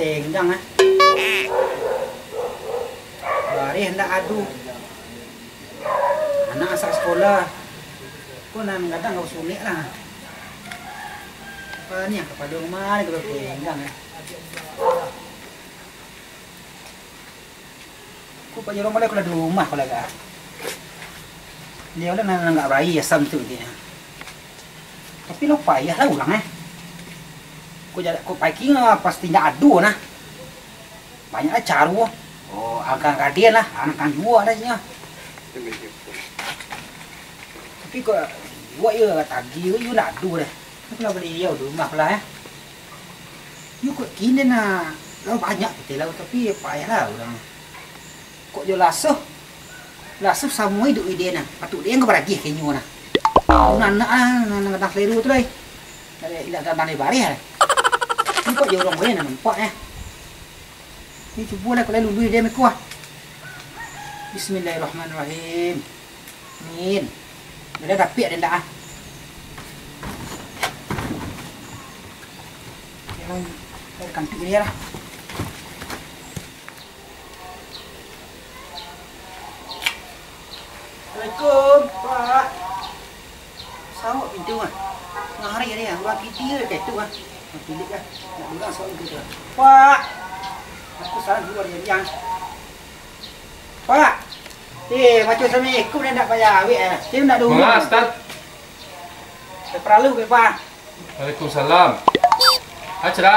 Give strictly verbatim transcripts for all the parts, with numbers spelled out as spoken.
Tenggang, ah. Bareh ndak ado. Anak asak sekolah. Ko nan gadang kau sulik lah. Apa ni, kapalo rumah ni kalau tenggang, ah. Ko Pak Jero malai ko lah di rumah ko lah, gak. Dia lah nan, nan gak barai asam tu dia. Tapi lo payah lah urang, eh. Ko jalan, ko paiking, ah, pasti ndak ado nah. Banyak lah caro. Oh, angkang kadian lah, angkang juo lah nya. Tapi ko, buek yo tagih, yo ndak ado deh. Ko lah baliau di rumah ko lah, eh. Yo kok kini nah, lah banyak kito lah, tapi payah lah urang. Kok jo lasoh? Lasoh samo iduik ide nah. Patuik den ka baragiah ka inyo nah. Nan anak ah, nan, nan gadang salero tu lai. Ilang gadang dari bareh lah. Ni kok jo urang buek nan nampak eh. Ni cubo lah kalau luluih den meko ah. Bismillahirrahmanirrahim. Amin. Bila dapik den dak ah. Jangan dari kantik dia lah. Assalamualaikum, Pak. Sawak pintu, ah. Ngari dia, urang pidi ka itu, ah. Urang pidi, ah. Nak urang sawak pintu, ah. Pak. Aku salah dulu dia, ah. Pak. Eh, macam sama ikut dia nak bayar awik, eh. Dia nak dulu. Manga, Ustaz? Dia perlu, Pak. Waalaikumsalam. Acra.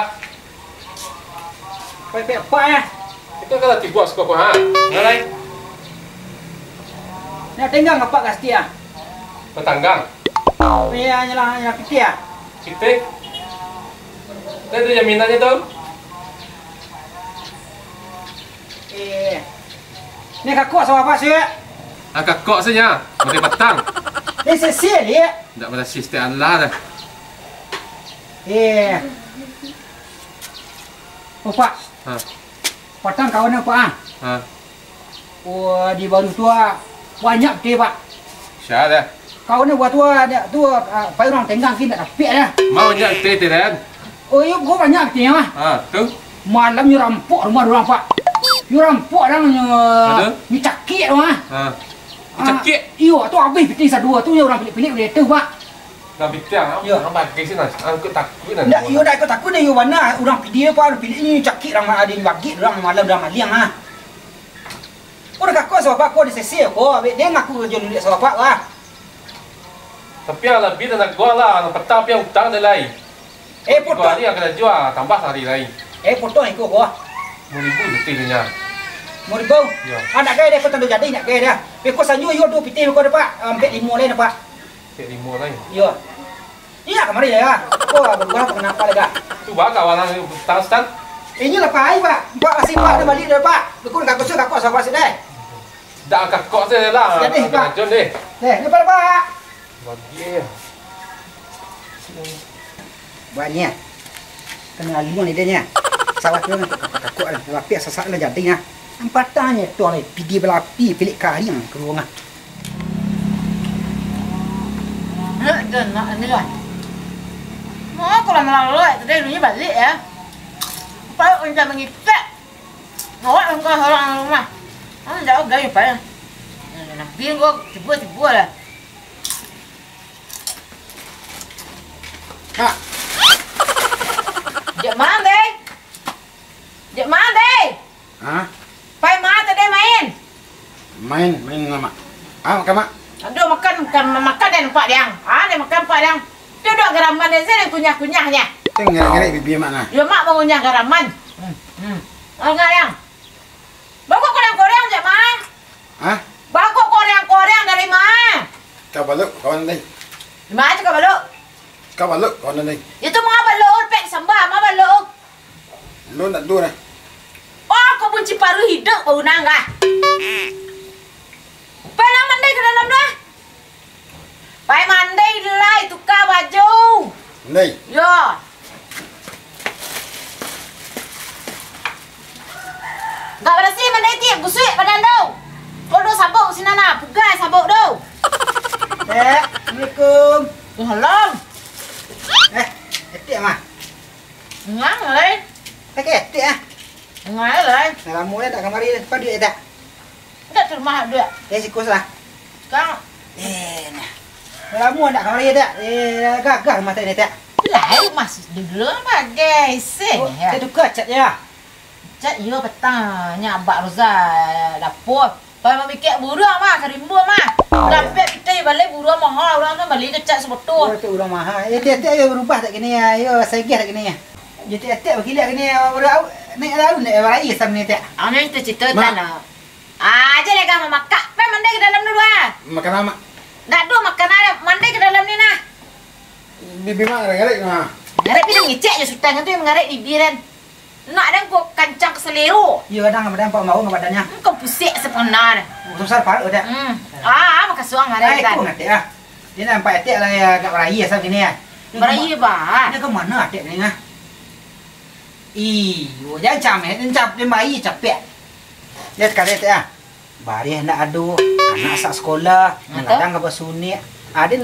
Pai pek apak, eh? Itu kalau tibuak suko ko, ha? Ngalai. Nak tenggang apak ka situ, ah? Patanggang. Iya, nyalah, nyalah pitih, ah? Pitih? Tadi jaminannya tu? Eh. Ni kakok sama apak, Sik? Ah, kakok saja. Mati patang. Ni sisi, Lik. Ndak pada sistem Allah dah. Eh. Oh, Pak. Ha. Patang kawan apa, ah? Ha. Oh, di baru tu, ah, banyak pitih, Pak. Sia dah. Kawan ni buat tu, ah, dia tu, ah, pai urang tenggang kin tak dapik dah. Mau banyak pitih, pitih, Dan? Oh, iyo, gua banyak pitih, ah. Ha, tu? Malam nyo rampok rumah urang, Pak. Nyo rampok dah, nyo, Aduh. Nyo cakik tu, ah. Ha. Nyo cakik? Ah, iyo, tu habis pitih sadua tu, nyo urang pilik-pilik udah tu, Pak. Dah bitiang, Yo. Urang bagi sih, Nas. Angkut takut, Nas. Ndak, iyo, ndak angkut takut, iyo bana. Urang pidi, Pak, urang pidi ni cakik, urang ada yang bagik, urang malam, urang maliang, ah. Ko dah kakok sawa, Pak, ko di sesi ko, abih dia ngaku jo lulik sawa, Pak, wah. Tapi yang lebih tanago lah, yang petang tapi yang utang dia lai. Eh, Tigo potong. Hari yang kena jual, tambah sehari lai. Eh, potong iko ko. Lima ribu juta dia nya. Lima ribu? Yo. Ah, nak gaya dia, ko tando jadi, nak gaya dia. Beko sanyo iyo duo pitih ko dah, Pak. Ampek limo lai dah, Pak. Cek limo lai. Iyo. Iyo, kamari ya. Ko bergurau kenapa lega? Tu bah kawalan tau, Stan. Inyo lah pai, Pak. Empat masih Pak ada balik dah, Pak. Bekun kakak sudah kakak sabar sudah. Dak kakak saja lah. Jadi, Pak. Jon deh. Deh, ni Pak. Bagi ya. Banyak. Kena aluang ide nya. Sawah tu nak kakak-kakak lah. Lapis sasak lah jadi nah. Ampatanyo tu lah, pidi balapi, pilik kariang ka ruang ah. Nak dan nak ni lah. Mau aku lama-lama lah, tadi dulunya balik ya. Pakai untuk mengicek. Awak engkau orang rumah. Ah, jauh gaya payah. Nabi engkau tiba-tiba lah. Kak. Jek mana, deh? Jek mana, deh? Hah? Pai ma tadi main? Main, main lah, Mak. Ah, makan, Mak. Aduh, makan, makan, makan deh nampak diang. Ah, deh makan nampak diang. Tu dok garaman deh, saya kunyah-kunyahnyo. Tu ngerek-ngerek bibia Mak nah. Yo, Mak mangunyah garaman. Hmm, hmm. Oh, enggak, Yang. Bawa koreang-koreang je, Mak. Hah? Bawa koreang-koreang dari mana? Kabalok, kawan deh. Di mana tu kabalok? Kabalok, kawan deh. Itu mau balok, pek sambal, mau balok. Lu nak dua dah. Oh, aku benci paruh hidup bau nangah. Pai lah mandi ka dalam dah. Pai mandi lai, tuka baju. Mandi. Yo. Gak barasih mandi ti, gusuik badan tu. Ko do sabuk sinan nah, pugai sabuk tu. Eh, assalamualaikum. Salam. Eh, etik mah. Ngang, eh. Sakik atik ah. Ngai lai. Lah lamo dah tak kamari, paduik tak? Ndak terima duit. Eh, sikus lah. Kang. Eh, nah. Lah lamo ndak kamari tak? Eh, gagah rumah tak ni tak? Lai, mas, dulu bagai sen. Oh, ya. Saya tukar cat ya. Cat iyo petang nya abak Roza dapur. Pai mamikek buruang mah, ka rimbo mah. Oh, iya. Dapek pitih balai buruang maha, urang tu bali ka cat sabotol. Oh, tu urang maha. Eh, tiap-tiap iyo berubah tak kini ya. Iyo, sagih tak kini ya. Jadi tiap-tiap bakilik kini ya, urang naik lalu naik barai sam ni tiap. Anu cita-cita Mak. Tanah. Aja lega mamakak. Pai mandai ka dalam dulu ah. Makan apa, Mak? Ndak ado makanan, mandai ka dalam ni nah. Bibi Mak ngarek-ngarek nah. Ngarek pidang ngecek je sutan tu yang ngarek bibi kan. Nak dan kok kancang ka salero. Iyo, kadang badan pak mau ngan badannyo. Engkau pusek sebenar. Susah parut dak. Hmm. Ah, makasuang ngarek kan. Ai, ku ngatik ah. Dia nampak etek lah ya, agak barai asal kini ya. Barai, bah. Dia ke mana atik ni ah? Iyo, jangan cameh, jangan cap, dia bayi capek. Dia sekali etek ah. Bareh ndak ado, anak sak sekolah, Nah, nan tu? Kadang ka basunik. Aden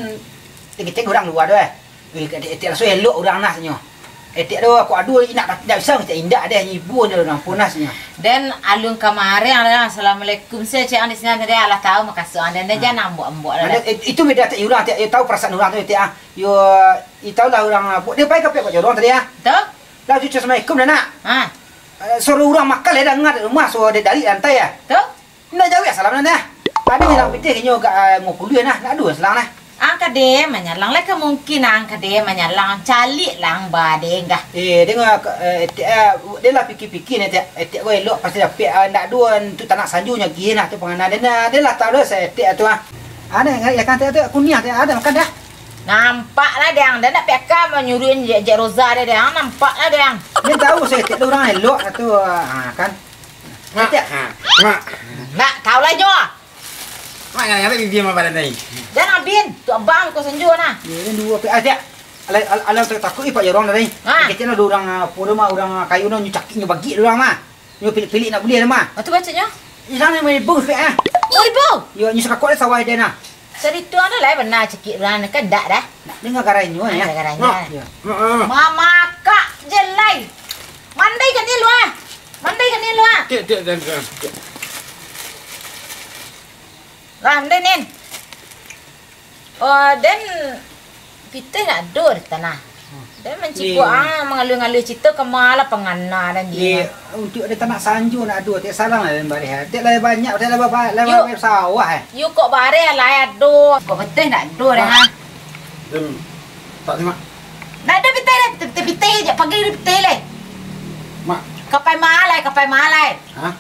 tinggi-tinggi urang lua tu eh. Eh, etek, etek langsung elok urang nah sinyo. Etek tu aku ado indak, indak bisa, etek indak deh, ibu je urang punas sinyo. Den alun kamari lah, assalamualaikum se cek ang di sini tadi, alah tahu makasuang den, den Hmm. Jangan ambok-ambok lah. Ada, dah. It-, itu beda etek urang, etek, eh, tahu perasaan urang tu etek ah. Yo, i tahu lah urang, ah, dia pai ka pihak Pak Jorong tadi ah. Tu? Lah cucu assalamualaikum dah nak. Ha. Eh, suruh urang makan lah dengar rumah, suruh dia dari lantai ah. Tu? Indak jauah salam nah. Tadi hilang pitih inyo agak, ah, limo puluah nah, nak dua selang nah. Ang kade manyalang lah, kemungkinan ang kade manyalang, caliak lah ang badenggah. Eh, dengar, eh, etek, eh, dia lah pikir-pikir ni, etek, etek ko elok pasti dapek, ah, ndak dua untuk tanak sanju nyo gih nah tu pangana dia nah, dia lah tahu dah saya etek tu ah. Ada yang ngari ikan tu, kuniang tu ada makan dah. Nampak lah dang, dah nak peka manyuruh Jek, Jek Roza dia dang, nampak lah dang. Dia tahu saya etek tu urang elok tu, ah, kan. Mak, Etek. Ha, Mak. Nak tahu lah nyo. Mak, ngarang-ngarang bibia mah badan tadi. Jan abin, tu abang ko sanjo nah. Yo, ni dua pe-, ah, tiak. Alah, alah, alah, takut, eh, Pak Jorong tadi. Ha. Kecek lah, urang, ah, apo tu mah, urang, ah, kayu tu, nyo cakik, nyo bagik urang mah. Nyo pilik-pilik nak buliah tu mah. Apa tu bacanya? Ilang ni main bus, Pak, ah. Oh, ibu. Yo, nyo sakakok lah sawah dia nah. Cerita anu lah, bana cakik urang ni, kan dak dah. Nak dengar garai nyo, ya. Dengar garai nyo. Mak, Yo. Mak, Mak, Mak. Mamakak je lai. Mandai ka ni lu, ah. Mandai ka ni lu, ah. Tiak, tiak, tiak, tiak, tiak. Lah, den, Nin. Oh, den pitih nak ado di tanah. Den mancikuak, Iya. ah, mangaluih-ngaluih cito ka ma lah pangana den Iya, dia. Untuk di tanah sanjo nak ado, tiak salang lah den bareh. Tiak lah banyak, tiak lah ba-, lah Yo. ba-, sawah, eh. Yo kok bareh lah ado. Kok pitih nak ado dah, Mak. ha? Den, tak ni, Mak. Nak ado pitih dah, pitih, pitih, pitih je, pagi ni pitih leh. Mak. Kapai ma lai, kapai ma lai. Hah?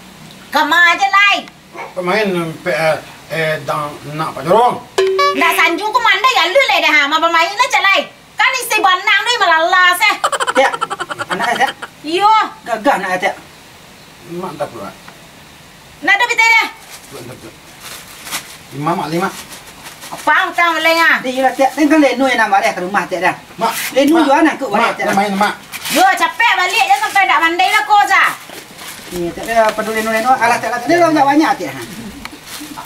Ka ma aja lai. Pamain, pe-, eh, eh, dang nak Pak Jorong. Nak sanju ko mandai galu lai dah, ha. Ma pamain lah calai. Kan isi banang deh malalas eh. Tiak, anak eh, Tiak. Iyo. Gagah nak eh, Tiak. Mak tak pulang. Nak dah pitai dah. Pulang tak pulang. Lima, Mak, lima. Apa utang maleng ah? Dia iyolah, Tiak. Kan Lenu yang nak marah ke rumah, Tiak dah. Mak, Lenu Mak, jual nak ke Mak, bareh, Tiak dah. Mak, main, Mak. Yo, capek balik je sampai nak mandai lah ko sa. Ni, Tiak dah peduli Lenu, Lenu. Alah, Tiak lah. Ni lah banyak, Tiak.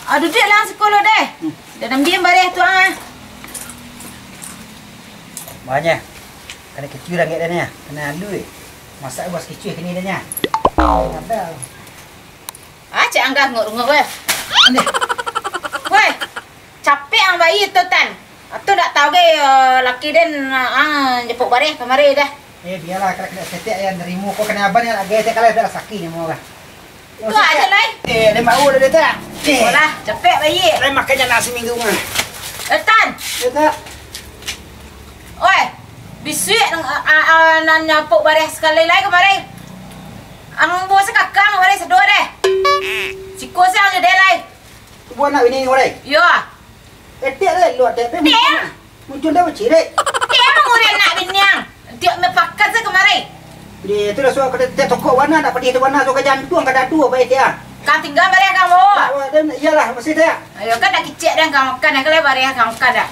Ah, duduk lah sekolah deh. Hmm. Dah nambiang bareh tu ah. Banyak. Kena kecuih ranggit dah ni. Kena alu eh. Masak bos kecuih kini dah nya. Ada. Ah, cek anggah nguk-nguk weh. Ni. Weh, capek ang bayi tu tan. Atu dak tahu ge, eh, laki den, ah, jepuk bareh kamari dah. Eh, bialah, kena, kena setek ya, nerimo ko kena aban ya, lagi setek kalau dah sakit ni mau lah. Tu aja lai. Eh, dia mau dah dia tak. Eh. Walah, capek bayi. Lai makan je nasi minggu mah. Eh, tan. Dia tak. Oi, bisuak nang, a, a, a, nan nyapuk bareh sakali lai kamari. Ang buah sakakang bareh sadua deh. Siko se ang je deh lai. Buah nak bini kau lai? Yo. Etek lai luak etek. Deh. Muncul dah bacirek. Deh mangurek nak bini ang. Diak mapakat se kamari. Di tu lah suak kata etek tokok warna nak pedih tu warna tu ka jantuang ka dadu apa etek ah. Kang tinggal bareh kang bawa. Wah, dan iyalah mesti tak. Ayo kan dah kicik dah kang makan dah kalau bareh kang makan dah.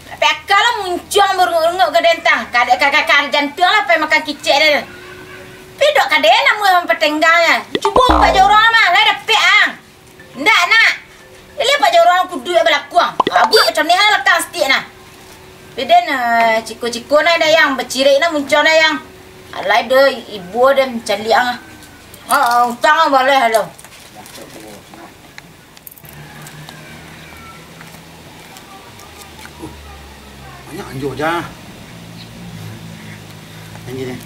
Tapi akal lah muncuang berunguk-unguk ke dentang. Kada, kada, kada jantuang lah pai makan kicik dah. Pidok kada namu yang petenggangnyo. Cubo Pak Jorong mah, lah dapek ang. Ndak nak. Ilia Pak Jorong kudu yang balakuang. Abuik macam ni lah lekang setik nah. Piden, eh, ciko-ciko nah dah yang, bacirek nah muncuang dah yang. Alai do ibu den caliak ah. Ah, utang ah baleh lo. Banyak anjo ja. Anjo ni.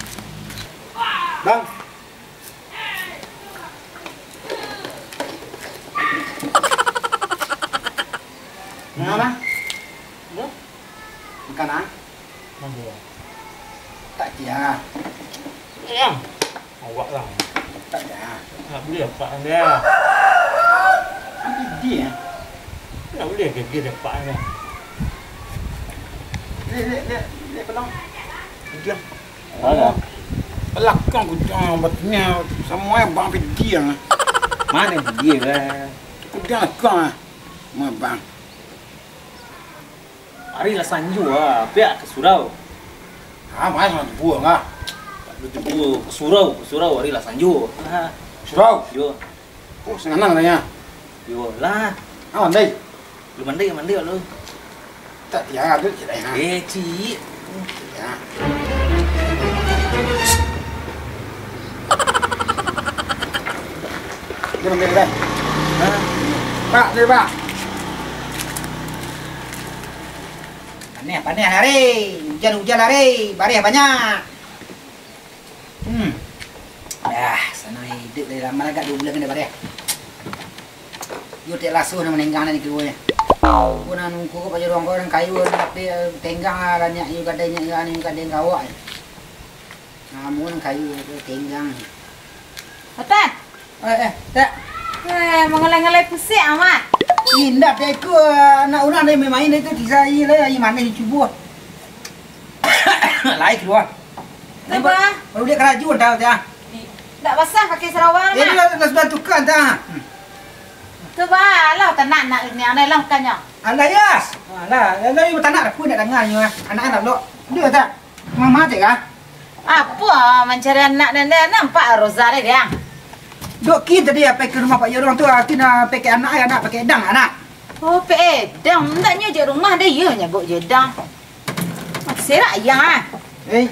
Bang. Nah, Bang. Makan ah. Mampu. Tak dia. Iya. Awak lah. Tak dia. Nak beli apa anda? Apa dia? Nak beli apa dia dapat anda? Lihat, lihat, lihat, lihat pelang. Dia. Ada. Belakang kudang batanya sama bang pidi yang. Mana dia lah? Kudang kau ah. Mana bang? Ari lah sanjo ah, piak ka surau. Ah, main sama buah lah. Buah ka surau, ka surau ari lah sanjo. Ah. Surau? Yo. Oh, sanganang lah ya. Yo lah. Ah, mandai. Lu mandai, mandai lu. Tak tiang ada cik lain ah. Eh, cik. Ya. Dia mandai dah. Hah? Pak, dia pak. Paneh, paneh hari. Hujan, hujan hari. Bareh banyak. Hmm. Dah, sanang iduik dari lama agak dua bulan kan dah bareh. Yo tak lasuh nak manenggang nak dikiro nyo. Ko nak nungku ko paja urang ko urang kayu tapi tenggang lah nyak yo kadai nyak yo anu kadai kawak. Namun kayu tu tenggang. Atan. Eh, eh, tak. Eh, mangalai-ngalai pusing amat. Indak, tak ikut anak urang dari main-main dari tu kisah air lah, air manis dicubuh. Lai kalua. Kenapa? Baru dia karajo dah, dah. Ndak basah pakai sarawa. Eh, dah, dah sudah tukar dah. Tu bah, alah tanak nak ni, alah lah makannyo. Alah, Yas. Alah, alah, alah, tanak aku nak dangar nyo. Anak-anak lo. Dia tak? Mama cek kah? Apo mancari anak den, den nampak Roza deh, Dang? Dok kin tadi apai ka rumah Pak Yorong tu, kin, ah, pakai anak, anak pakai dang, anak. Oh, pakai dang. Ndak nyo je rumah deh, iyo nyabuk je dang. Serak ayang ah. Eh,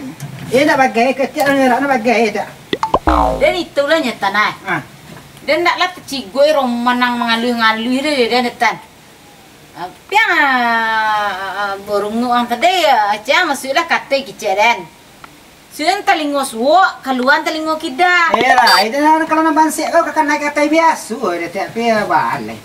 eh, nak bagai, kecil nak, nak bagai tak? Den itulah nyo tan ai. Ah. Den ndaklah tacigoi romanang mangaluih-ngaluih deh, den tan. Ah, piang, ah, burung ang tadi, ah, ciang masuaklah katai kicek den. Sudah talingo suok, kaluan talingo kida. Eh lah, itu lah kalau nak bansek kau kakan naik katai biaso, dia tak pia balai.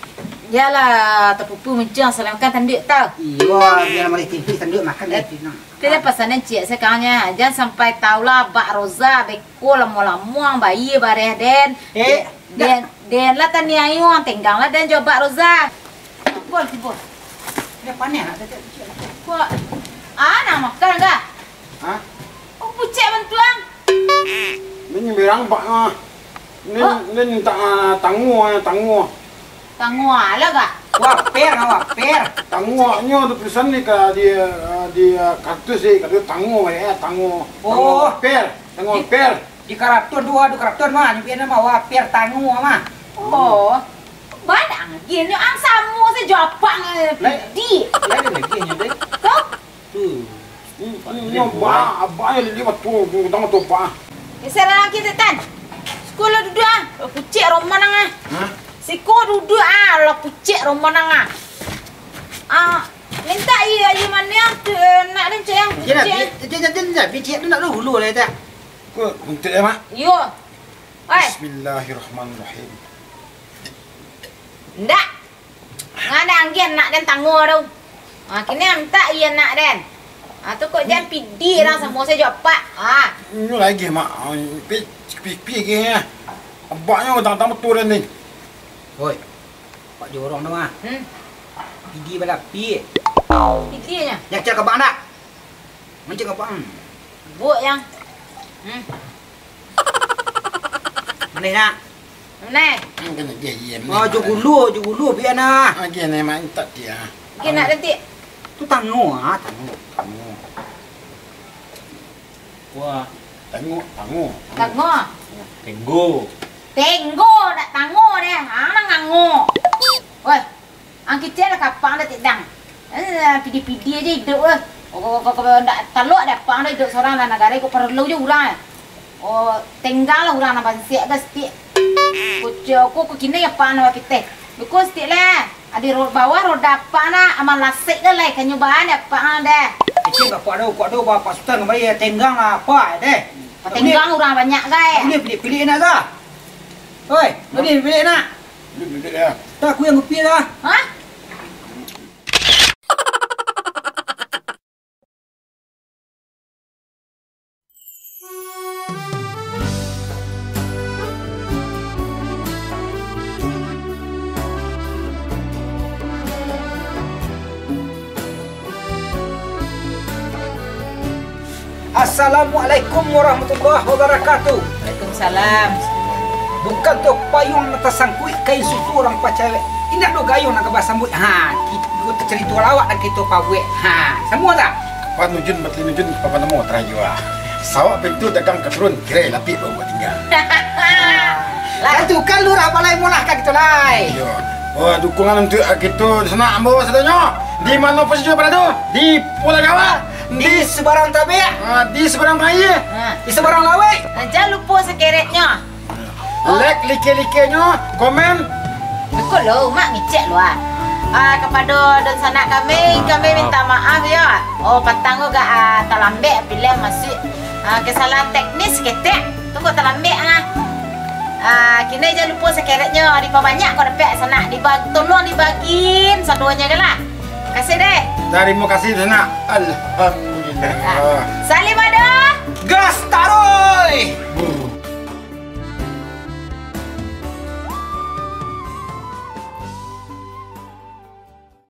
Yalah, tapupu mencang salam kan tanduk tau. Iyo, biar malai timpik tanduk makan Eh, dia pinang. Tidak pasanan ciek sekarangnya, jangan sampai tahulah Bak Roza beko lamo-lamo ang bayi bareh den. Eh, Den, den lah taniayo, tenggang lah den jo Bak Roza. Tibo, tibo. Dia paneh nak tadi. Kok, ah, nak makan kah? Hah? Oh, pucek bantuang. Ni nyemberang Bak ah. Ni, Oh. ni minta ah, tangguh ah, tangguh. Tangguh lah kah? Waper, waper. Tangguhnyo tu tulisan ni ka di, ah, di ah, kartus ni, kata tangguh ya, tangguh. Oh. Tangguh per, tangguh per. Di karaton tu, di karaton mah, nyo bian mah, wah, per tangguh mah. Oh, banyak lagi nyo ang samo sajo apak ngan Lai, pidi. Lai lagi nyo deh. Tu. Tu. Ni, ni, ni, abah, abah ni lili mah tu, tu, utang tu, Pak. Geser lagi, Setan. Siko lo duduak ah. Pucek roman ang ah. Hah? Siko duduak ah, lo pucek roman ang ah. Ah, minta aia, aia maniang tu, eh, nak den cek ang pucek. Jangan, jangan, jangan, jangan, picik tu nak dulu lah, tak? Ko, untuk ya, Mak? Yo. Oi. Bismillahirrahmanirrahim. Ndak. Ngan anggian nak den tangguh tu. Ha, kini minta aia nak den. Ha, tu kok jan pidi urang samo sajo apak. Ha. Inyo lagi, Mak. Ha, pi, pi, pi, pi, pi, pi. Abaknyo datang-datang betul den ni. Oi. Pak Jorong tu mah. Hmm. Pidi balapi. Pidi nya. Yang cak abak nak. Mancing abak. Hmm. Buk yang. Hmm. Manih nak. Manih. Kan kena dia, iya, Oh, manih, jo malah. Gulu, jo gulu, biar nah. Ah, dia ni main tak dia. Okey, nak detik. Tu tangguh, ah, tangguh, tangguh. Wah. Tangguh, tangguh, tangguh. Tangguh. Tenggo. Tenggo, nak tangguh dia. Ha, nak ngango. Weh, ang kicik lah kapang dah tidang. Eh, pidi-pidi aja hidup lah. Kok, kok, kok, kok, ndak talok dapang dah hidup seorang lah negara kok perlu je orang eh. Oh, tenggang lah urang nan bansiak ga sitik. Kucio ko, ko kini apak nan bakiteh. Duko sitik leh. Adi ro-, bawah roda apak nak, aman lasek ga lai kanyo bahan apak nak deh. Kecil apak do, apak do, bapak Sutan kamari, tenggang lah apak deh. Tenggang urang banyak ga, eh. Boleh pilik-pilik nak ga? Oi, boleh pilik nak? Boleh pilik ya. Tak, aku yang kopi dah. Hah? Assalamualaikum warahmatullahi wabarakatuh. Waalaikumsalam. Bukan tu payuang nan tasangkuik kain susu urang pacawek. Indak do gayuang nan ka basambuik. Ha, kito carito lawak dan kito pabuek. Ha, samo tak? Panujun, batinujun, papanamo tarajo. Sawak pintu dagang katurun, kirai lapik bawa tinggal. Lah. Lah tu kan lurah balai molah ka kito lai. Iyo. Wah, dukungan untuk kito sanak ambo sadonyo. Di mano posisi pada tu? Di Pulau Jawa. Di subarang tabek. Ah, di subarang aia. Ha. Di subarang lauik. Nah, jan lupo sakereknyo. Like like-nyo, komen. Beko lo, umak ngicek lo ah. Ah, kapado dunsanak kami, kami minta maaf yo. Oh, patang ko gak ah, talambek pilih masuk. Ah, kesalahan teknis ketek. Tunggu talambek ah. Ah, kini jan lupo sakereknyo, dipabanyak ko dapek sanak, diba-, tolong dibagiin sadonyo kan lah. Kasih deh. Tarimo kasih sanak. Alhamdulillah. Ah, salim ado.